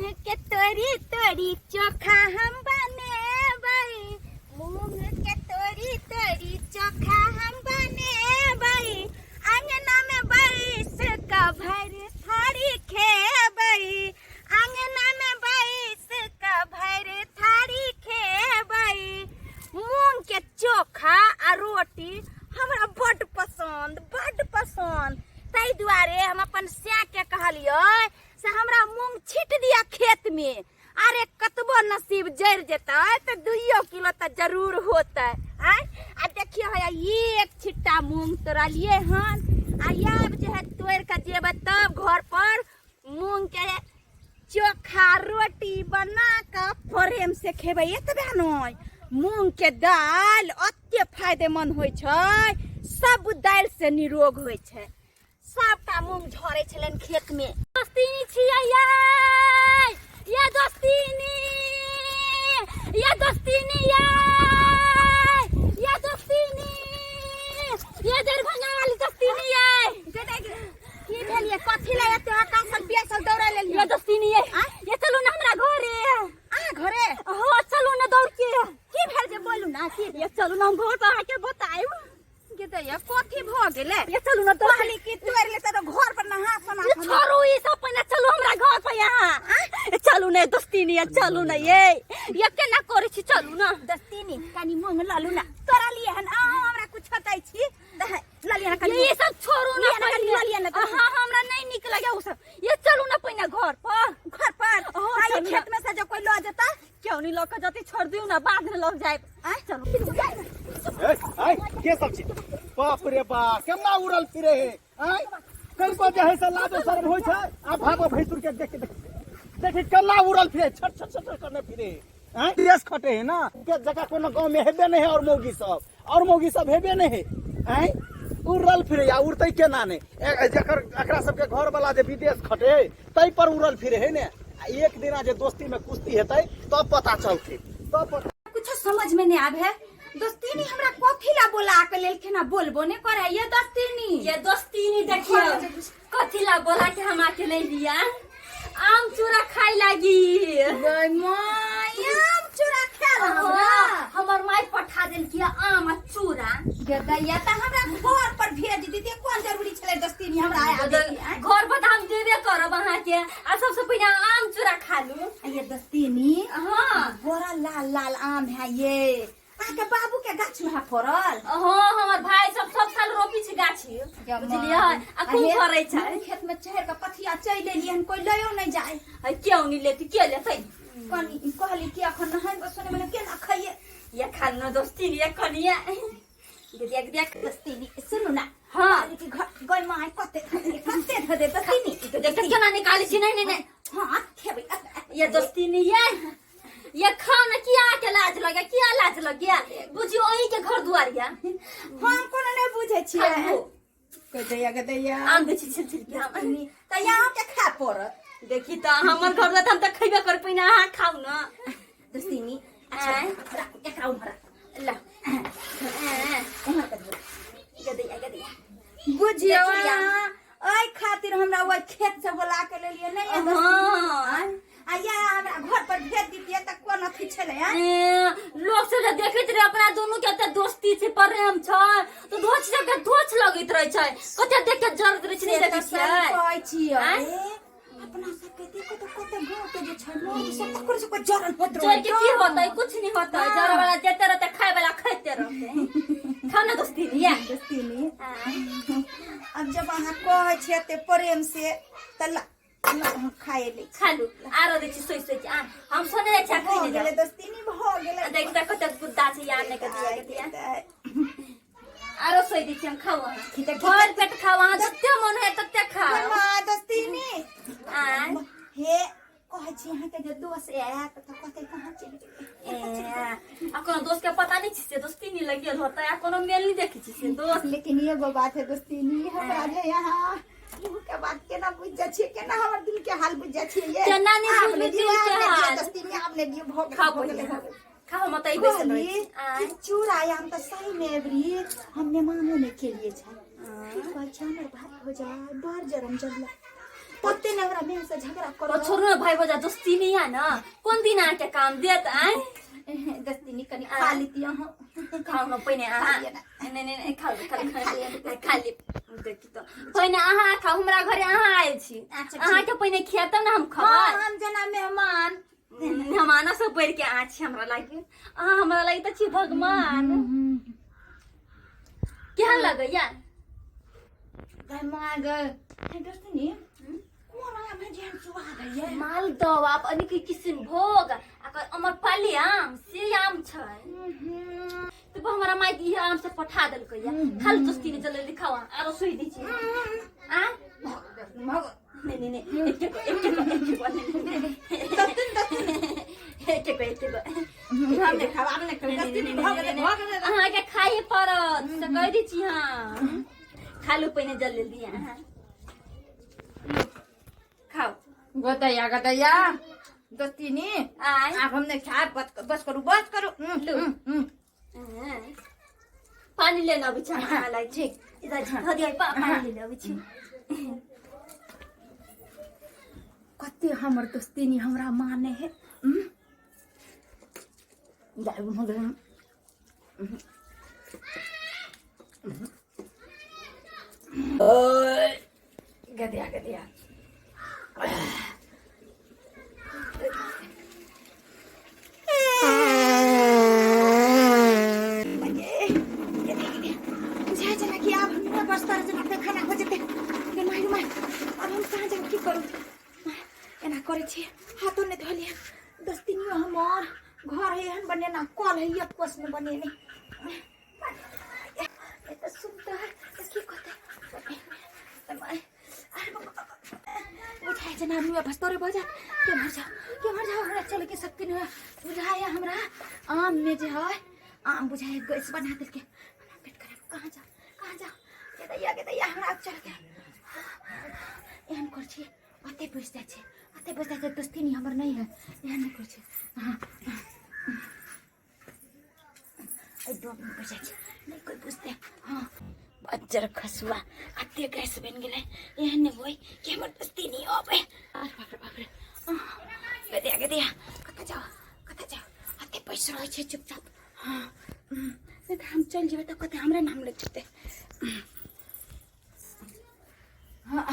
मूंग के तोरी तोरी चोखा हम बनेबै, मूंग के तोरी तोरी चोखा हम बनेबै, अंगना में बैस कऽ भरि थारी खेबै, अंगना में बैस कऽ भरि थारी खेबै। मूंग के चोखा आ रोटी हमरा बड्ड पसन्द, बड्ड पसन्द। ताहि दुआरे हम अपन सैके कहलियै से हमरा मूंग छीट दिया खेत में। अरे कतबो नसीब जरि जेतै तऽ 2 किलो तऽ जरूर होतै। आँय, आ देखियौ हैया एक छिट्टा मूंग तोड़लियै हन, आ आब जे है तोड़ि कऽ जेबै तब घर पर मूंग के चोखा रोटी बना कऽ प्रेम से खेबै। एतबे नहि, मूंग के दालि अते फायदेमंद होइ छै, सब दालि से निरोग होइ छै। सबटा मूंग झरे छलनि खेत में। दोस्तीनी छियै यै, ये दोस्तीनी, ये दोस्तीनी यै, ये दोस्तीनी, ये दरभंगा वाली दोस्तीनी यै। की भेल ये? कथी लए एते आकाशल पियासल दौड़ै लेलियै? ये दोस्तीनी यै, ये चलू ना हमरा घरे। अहाँ घरे? हाँ, चलू ना दौड़ के। की भेल जे बोलू ना की? ये चलू ना हम घर पर आके बतायब। गे दैया, कथी भऽ गेलै? ये चलू ना दौड़ के। कहली कि तोड़ि लेतै तऽ घर पर नहा सोना ये छोड़ू ई सब, पहिने चलू हमरा घर पर यहाँ। चलू ने दोस्तीनी, ये चलू ने, ये केना करै छी, चलू ना। दोस्तीनी, कनी मूंग लऽ लू ना, तोरा लिए हन अहाँ हमरा कुछ दै छी तऽ लऽ लिअ ना कनी। ये सब छोड़ू ना लिअ ना कनी, पहिले। लऽ लिअ ना कनी। हाँ, हमरा नहीं नीक लगे उ सब। ये चलू ना पहिने घर पर। घर पर? हाँ, हाँ, ये चलू ना। खेत में से जो कोई लऽ जेता? क्यों नहीं लऽ के जते, छोड़ दियौ ना, बाद में लऽ जायब। आँय? चलू। ए, आय, के सब छी? बाप रे बाप, केना उड़ल फिरे हे? आय, कनिको जे है से लाजो शरम होइ छै। आ भागो भैंसुर के देख देख देखी केना उड़ल फिरे, छट छट छट करने फिरे। आय, देश खटे है ना के जगह कोनो गांव में हेबे नहीं है, और मौगी सब, और मौगी सब हेबे नहीं है। आय, उड़ल फिरे आ उड़तै केना नहीं? जकर एकरा सबके घर वाला जे विदेश खटे तै पर उड़ल फिरे है ने। आ एक दिना जे दोस्ती में कुश्ती हेतै तब पता चलतै, तब पता। कुछ समझ में नहीं आवे है दोस्तीनी, हमरा कथी ला बोला के लेलखिन, आ बोलबो नहीं करे ये दोस्तीनी। ये दोस्तीनी देखियो कथी ला बोला के हम आके ले लिया, आम चूड़ा खाए लागी। गई माय, आम चूड़ा खाए ला हमरा? हाँ, हमर माय पठा देलकी आम आ चूड़ा। गे दैया, तऽ हमरा घर पर भेज दीदी, कोन जरूरी छलै दोस्तीनी हमरा आया देखी, आँय? घर पर तऽ हम देबे करब अहाँके, आ सबसे पहिने आम चूड़ा खा लू। ये दोस्तीनी, हाँ, बड़ा लाल लाल आम है ये, अहाँके बाबू के गाछ में है फड़ल? हाँ, हमर भाई सब सब साल रोपी छै गाछी, बुझलियै, आ खूब फड़ै छै। खेत में चढ़ के पथिया चलि एलियै हन, कोई लयो नहीं जाए। आ क्यों नहीं लेती, के लेतै? कनी कहली कि अखन नहाय सोने में केना खाइए। ये खाल न दोस्ती, ये कनिया देख देख। दोस्तीनी सुनू ना। हाँ। कहली कि घर गई माय, कते कते धऽ दे दोस्तीनी। देख देख केना निकालै छी। नहीं नहीं नहीं। हाँ, खेबै। ये दोस्ती नहीं ये खाना किया के लाज लगे, किया लाज लगे? बुझियो अहीं के घर दुआर या। हम कोनो नहीं बुझै छियै। खाबो। कह दैया, कह दैया। आम दै छी छिल छिल के हम। तऽ यहाँ के खाय पड़त। देखी तऽ हमर घर दुआर हम तऽ खैबे कर, पहिने अहाँ खाउ ना। दोस्तीनी, अच्छा, आँय? राखू एकरा उम्हर राखू। ला। आँय, उम्हर कर दियौ। गदैया गदैया। बुझियौ देखियौ। अहाँ एहि खातिर हमरा ओहि खेत से बोला के लेलियै नहीं ये दोस्ती? हाँ। आँय? आ या हमरा घर पर भेज दितियै तऽ कोन अथी छलै, आँय? ए, लोग सब जे देखैत रहे अपना दुनू के एते दोस्ती छै, प्रेम छै, तऽ धोछ सबके धोछ लगैत रहै छै, कते देख के जरत रहै छै, नहि से तऽ देखै सही छियै? कहै छियै। आँय? अपना सबके देखो तऽ कते गाँव के जे छै लोग सब तकर सबके जरन होइत रहै। जर के की होतै? कुछ नहीं होतै। हाँ। जरे वाला जेते रहतै, खाय वाला खाइते रहतै। खाउ ना दोस्ती या। दोस्ती, अब जब अहाँ कहै छियै एते प्रेम से तऽ ला ला, अहाँ खाए लै छी। खा लू, आरो दै छी सोचि सोचि। आ हम सोने जाइ छी, भऽ खैने गेलै जाउ। दोस्तीनी, भऽ गेलै। देख तऽ कते गुद्दा छै यार, नहि कते कते आरो सोचि दै छी हम। खाउ अहाँ, भरि पेट खाउ अहाँ, जते मन है तते खाउ। माँ दोस्तीनी। आँय? हे, कहै छी अहाँके जे दोस्त आयत तऽ कहतै कहाँ चलि गेलै? ए, आ कोनो दोस्त के पता नहीं छै से दोस्ती नहीं लग गेल होतै, आ कोनो मेल नहीं देखै छी से दोस्त। लेकिन एगो बात है दोस्तीनी, हमरा जे यहाँ मुँह के बात केना बुझि जाइ छियै, केना हमर दिल के हाल बुझि जाइ छियै ये? केना नहि आब बुझबै नहि दियौ, दिल के आब नहि दियौ हाल? दोस्तीनी, आब नहि दियौ, भऽ गेलै, खाउ भऽ गेलै, पहिले। भऽ गेलै। खाओ मत ई बैसल रहै कहली छी। आँय? कि चूड़ा आम तऽ सही में एबरी हम मेहमानो नहि केलिए छै। की कहै छै, हमर भात हो जाए बड़ जरम जरला। तते ने हमरा माय से झगड़ा ओ करो छोड़ू ने भाई बजा दोस्ती नहीं है ना कोन दिन अहाँके काम देत आय दस्तिनी कनि खा लेती अहाँ खाउ न पहिने अहाँ खा लिअ ने। नहि नहि नहि खाउ खाउ खाउ खा ली देखी तऽ पहिने अहाँ खाउ हमरा घरे अहाँ आयल छी अच्छा, ठीक। अहाँके पहिने खियाब तब ने हम हाँ खबै हम जेना मेहमान मेहमानो से बढ़ि के अहाँ छी हमरा लागी अहाँ हमरा लागी तऽ छी भगवान केहन लगैया गय माँ गय दस्तिनी कोन आम है जेहन सुआद है मालदह आप अनेक किसिमभोग आ अमरपाली आम से आम छै तो हमरा माय इहे आम से पठा देलकै या खाली दोस्ती ने चल लिखावा आरो सुई दै छी आ नहीं नहीं नहीं एके को एके को एके को एके को एके को हम नहि खाब आब नहि खाब दस्तिनी भऽ गेलै भऽ गेलै अहाँके खाइए पड़त से कहि दै छी हम खा लू पहिने जल्दी अहाँ खाउ गदैया गदैया दस्तिनी आय आब हम नहि खायब बस बस करू बस करू लू। पानी लेने अबै छी अहाँ लागि ठीक इधर धऽ दिअ पानी लेने अबै छी कते हमर दोस्तिनी हमरा माने है गदिया गदिया बुझाइ जेना कि आब हमरा बस्तर जेना अपने खाना हो जेतै गे माय गे माय आब हम कहाँ जाउ की करू एना करै छी हाथो नहि धोलियै दस्तिनियो हमर घर है एहन बनेना कल है एक कोस में बनेने एतऽ सुनता की कहतै बुझाइ जेना आदमी भस्तोरे भऽ जायत केम्हर जाउ केम्हर जाउ हमरा चलैके शक्ति नहि बुझाइए हमरा आममे जे है आम बुझाइए गैस बना देलकै हमरा पेट खराब कहाँ जाउ कहाँ जाउ गे दैया गे दैया हमरा आब चलके एहन करै छी ओतै बैस जाइ छै ओतै बैस जाइ छै दोस्ती नहि हमर नहि है एहन नहि करै छै हँ एहि डोपमे बैस जाइ छै नहि कोइ बुझतै हँ बज्जर खसुआ कते गैस बनि गेलै एहन नहि होइ कि हमर दोस्ती नहि अबै अरे बाप रे बाप रे गदिया गदिया कतऽ जाउ कतऽ जाउ अते पैस रहै छै चुपचाप हँ नहि तऽ हम चलि जेबै तऽ कतऽ हमरे नाम लागि जेतै हँ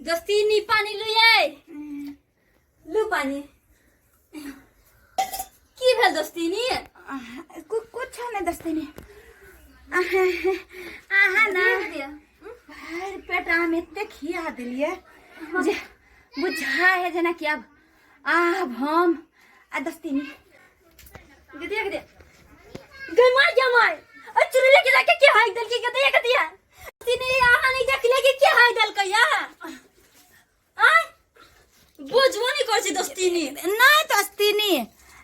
दोस्ती नहीं पानी लू ये लू पानी की भेल दोस्तीनी कुछ नहि दोस्तीनी अहाँ ना भरि पेट आम एते खिया देलियै जे बुझा है जेना कि आब आब हम आ दोस्तीनी गदिया गदिया गई मार गया मार अरे चुड़ैल के जाके के हाइक दल की गदिया गदिया दोस्तीनी अहाँ नहीं देखले कि के हाइक दल कहिया आय बुझबो नहीं कर छी दोस्तीनी नहीं दोस्तीनी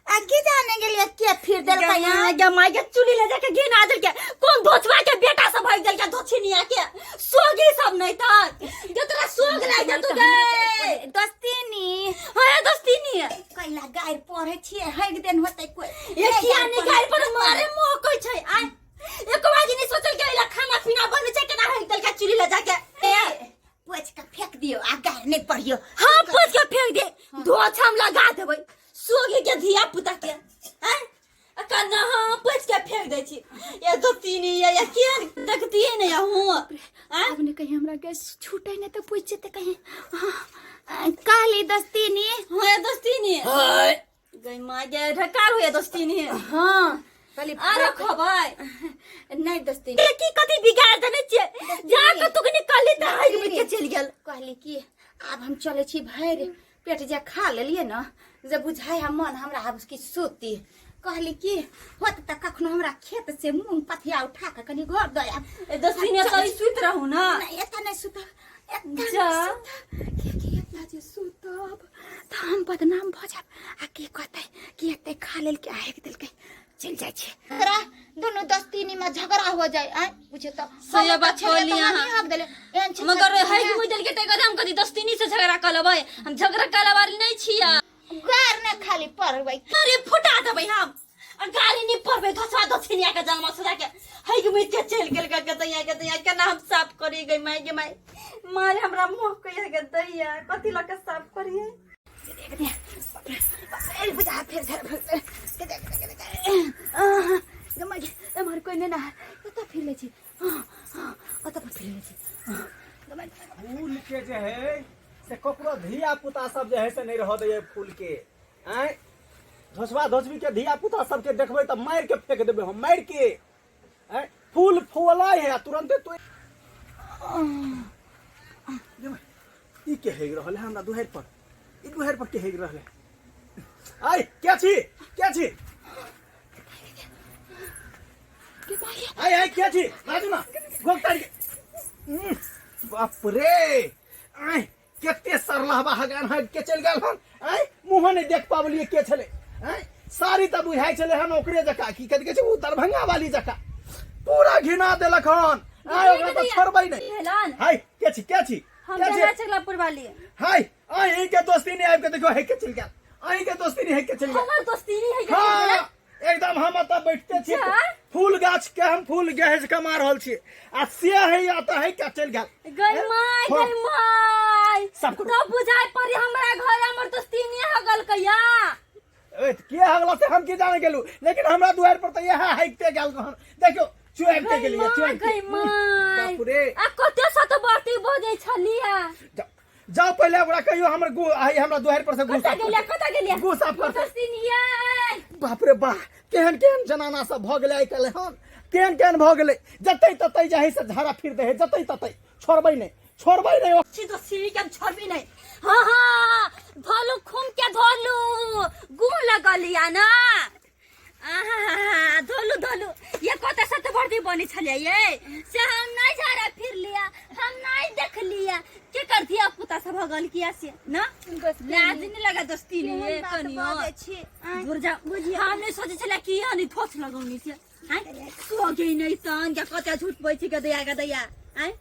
आ की जाने गेलियै के फिर देलकै यहाँ के माय के चुली ले जाके घिना देल के कोन धोचवा के बेटा सब भाग देल के धोछिनिया के सोगी सब नहीं तक जो तोरा सोग लाग जेतौ गे दोस्तीनी हां दोस्तीनी कैला गारि पढ़ै छियै हगि देन होतै कोइ ये किया नहीं गाय पर मारे मोह कोई छै आय एको बाजी नहीं सोचल के एला खाना पीना बनबै छै केना हगि देल के चुली ले जाके पोछि कऽ फेंक दियौ आ गारि नहि पढ़ियौ हाँ पोछ के फेंक दे धोछ हम लगा देबै सोगी के धिया पुता के हैं कन्ना हाँ पोछ के फेंक दै छी ये तो तीन ये ये के देखतिए ने हूँ हैं आब ने कहीं हमरा गैस छूटे ने तऽ पूछि जेतै कहीं कहली दोस्तीनी हाँ ये दोस्तीनी गई माँ के ढकार हुए दोस्तीनी हाँ कहली आरो खबै नहि दोस्तीनी ये की कथी बिगाड़ देने छियै जा के तू निकलली तऽ हाइक में के चलि गेल कहली कि आब हम चलै छी भरि पेट जे खा लेलियै ने जे बुझाइ हम मन हमरा आब कि सूती कहली कि होत तऽ कखनो हमरा खेत से मूंग पथिया उठा कऽ कनि घर दऽ आयब ए दोस्तीनी तऽ सुति रहू ना नहि एतऽ नहि सुतब एतऽ नहि जा। सुतब किएकि एतऽ जे सुतब तऽ हम बदनाम भऽ जायब आ के कहतै कि एते खा लेलकै आ हेक देलकै चलि जाइ छै झगड़ा दुनू दस्तीनी में झगड़ा हो जाए आय बुझे तो सही बात कहली अहाँ। हक देले एहन छै मगर है कि बुझल के तकर हम कदी दस्तीनी से झगड़ा कऽ लेबै हम झगड़ा कऽ वाली नहीं छियै गार ने खाली पढ़बै अरे फुटा देबै हम आ गाली नहीं पढ़बै धसवा दक्षिणिया के जन्म सजा के है के मुझे चल गेल गा गदैया गदैया केना हम साफ करी गई माय गे माय मारे हमरा मुंह के गे दैया कथी लऽ के साफ करिए। बुझा फेर फेर एम्हर कोइ नहि ना कतऽ फिर लै छी, कतऽ पर फिर लै छी। फूल के जे है से ककरो धिया पुता सब जे है से नहीं रह दैये फूल के। आँय धोसवा धोसबी के धिया पुता सबके देखबै तऽ मारि के फेंक देबै हम मारि के। आँय फूल फूलै है आ तुरंते तो ई के हेग रहल है हमरा दुहारि पर, ई दुहारि पर के हेग रहल है? आय के छी, के छी? आय आय के छी? बाजू ना गोक तारी। बाप रे, आय कते सरलहबा हगान हग के चलि गेल हन। आय मुँह नहि देख पाबलियै के छलै। आय साड़ी तऽ बुझाइ छलै हन ओकरे जकाँ, की कथी कहै छै ओ दरभंगा वाली जकाँ, पूरा घिना देलक हन। आय ओकरा तऽ छोड़बै नहि। हेलन हाय के छी, के छी? हम के छी? जरा चकलापुर वाली। हाय अहीं के दोस्ती नहीं आबि के देखियौ हे के चलि गेल, अहीं के दोस्ती नहीं हे के चलि गेल। हमर दोस्ती नहीं है। हाँ एकदम हम एतऽ बैठते छी जा। फूल गाछ के हम फूल गहज कमा रहल छी आ से है एतऽ है के चलि गेल। गई माय हाँ। गई माय सब करू। तो बुझाइ पड़ी हमरा घर हमर दोस्ती नहीं हगल कहिया। ए, के हगला से हम की जाने गेलू, लेकिन हमरा दुआर पर तऽ इएह हाइकते गेल हन। देखियौ चुआबिते गई गेलियै माय चुआबिते। गई माय। बाप रे। आ कते सत बरती बजै छलिया। जाओ पहिले ओकरा कहियो हमर गु आई हमरा दुआर पर से गु कतऽ साफ गेलिया, करतै। कतऽ गेलिया? गु साफ करतै। दोस्ती नहीं है। बाप रे बा, केहन केहन जनाना सब भऽ गेलै आइ काल्हि हन, केहन केहन भऽ गेलै। जतै ततै जे है से झाड़ा फिर दै है, जतै ततै छोड़बै नहि, छोड़बै नहि। छी तो सीढ़ी के हम छोड़बी नहीं। हाँ हाँ धोलू खूम के धोलू गु लगलिया ना। आहा धोलू धोलू ये कते सत वर्दी बनी छलिया ये से हम नहीं झाड़ा फिर लिया, हम नहीं देख लिया के कर दिया पुता सब भगल किया से ना लाज नहीं लगा दोस्ती नहीं ये बात कनियो बजै छी। आँय, दूर जा। हम नहीं सोचे छलिया कि ये नहीं थोस लगौनी से। आँय सो गई नहीं तन के कते झूठ बोलै छी गदैया गदैया। आँय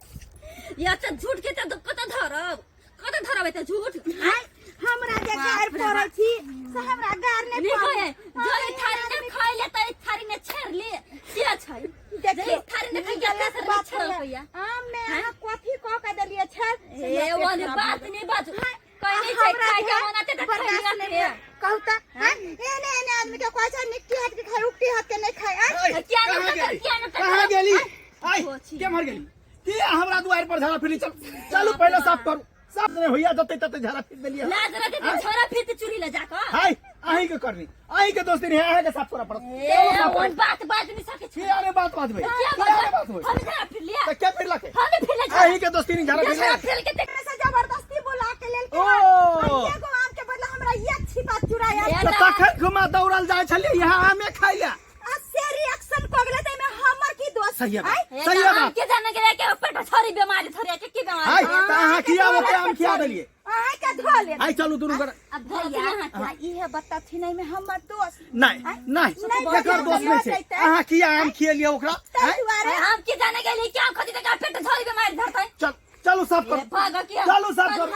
या त झूठ के त कते धरब, कते धरब एते झूठ? आँय हमरा जे बाप गार रे पड़ै बाप। छी से हमरा गार नहि नहीं पड़ै। खाए जो थारी ने खाए ले त थारी ने छेड़ ले से छै। देखियौ, जे थारी ने खाइ गलत के बात छेड़ होलै। कहिया। आम में अहाँ कथी कह के देलियै छै? से ए हमरा पेट ओने खराब बात भऽ गेल। नहीं बाजू। हाँ, कहै नहि छै हमरा खाइ के जे मन आते त बर्दाश्त खाइ नहि लिअ। भेल। कहू तऽ, हाँ, एने एने आदमी के कहै छै निकटी हाथ के खाय, उकटी हाथ के नहीं खाय। आँय? आय, किया कहाँ नहि गेली? किया नहि कहाँ गेली? आय पोछी। केम्हर गेली? के हमरा दुआर पर झाड़ा फिरी? चल चलू पहिले साफ करू। साफ नहि होइया जतै ततै झाड़ा फिर देलियै। लाज रहतै त छोरा फिर त चूड़ी ल जाकऽ। हाय अहीं के करनी, अहीं के दोस्ती नहीं, अहीं के साफ करऽ पड़त। ए ओन बात बाज नहीं सकै छी। की आने बात बात भाई, किया की आने बात होई? हम झाड़ा फिर लिया। तऽ के फिरलकै? हम फिर ले झाड़ा। अहीं के दोस्ती नहीं झाड़ा फिर झाड़ा फिर के देख। से जबरदस्ती बुला के लेल के ओ। हम एगो आम के बदला हमरा एक छिपा चुराया। ए, तऽ तखन घुमा दौड़ल जाइ छलियै यहाँ आमे खाइ लए। आ से रिएक्शन कऽ गेलै तऽ एहिमे हमर की दोष? सही बात, आँय? ए, सही तऽ आम बात। के जाने गेलै के पेट थोड़ी बीमारी थोड़ी के की बीमारी? हाय तऽ अहाँ खिया ओते आम खिया देलियै। अहाँ के धो ले। हाय चलू दुनू गोरा। अब धो ले अहाँ के। आ इहे बताथिन एहिमे हमर दोष? नहि नहि, नहि, एकर दोष नहि छै। जैतै। अहाँ किया आम खियलियै ओकरा? ताहि आँय? दुआरे ए, हम की जाने गेलियै कि आम खती तऽ पेट थोड़ी बीमारी धरतै। चल चलू साफ ए, करू, भागऽ किया? चलू साफ करू,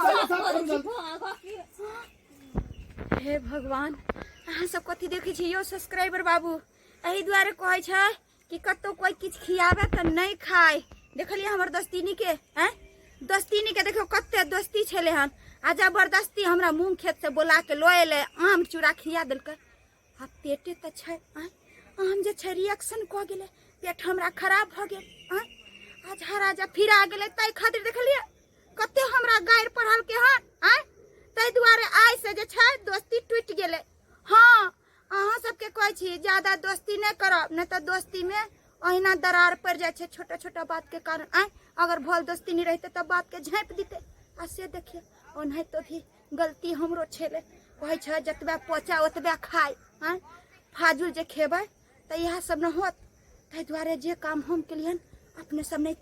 चलू साफ साफ करू करू छी, जल्दी। भागऽ किया? हे भगवान, अहाँ सब कथी देखै छी यौ सब्सक्राइबर बाबू? एहि दुआरे कहै छै कि कतौ कोइ किछु खियाबे तऽ नहि खाय। देखलियै हमर दोस्तीनी के? आँय दोस्तीनी के देखियौ कते दोस्ती छलै हन, आ जबरदस्ती हमरा मूँग खेत से बोला के लऽ एलै, आम चूड़ा खिया देलकै। आ पेटे तऽ छै, आँय आम जे छै रिएक्शन कऽ गेलै, पेट हमरा खराब भऽ गेल। आँय आ झाड़ा जे फिरा गेलै, ताहि खातिर देखलियै कते हमरा गारि पढ़लकै हन। आँय ताहि दुआरे आइ से जे छै दोस्ती टूटि गेलै। हाँ अहाँ सबके कहै छी ज्यादा दोस्ती नहि करब, नहि तऽ दोस्तीमे अहिना दरार पड़ि जाइ छै छोटा छोटा बातके कारण। आँय अगर भल दोस्ती नहि रहितै तऽ बातके झाँपि दितै। आ से देखियौ ओनाहितो भी गलती हमरो छलै। कहै छै जतबे पचा ओतबे खाय। आँय फाजुल जे खेबै तऽ इएह सब ने होत। ताहि दुआरे जे काम हम केलियनि अपने सब नहि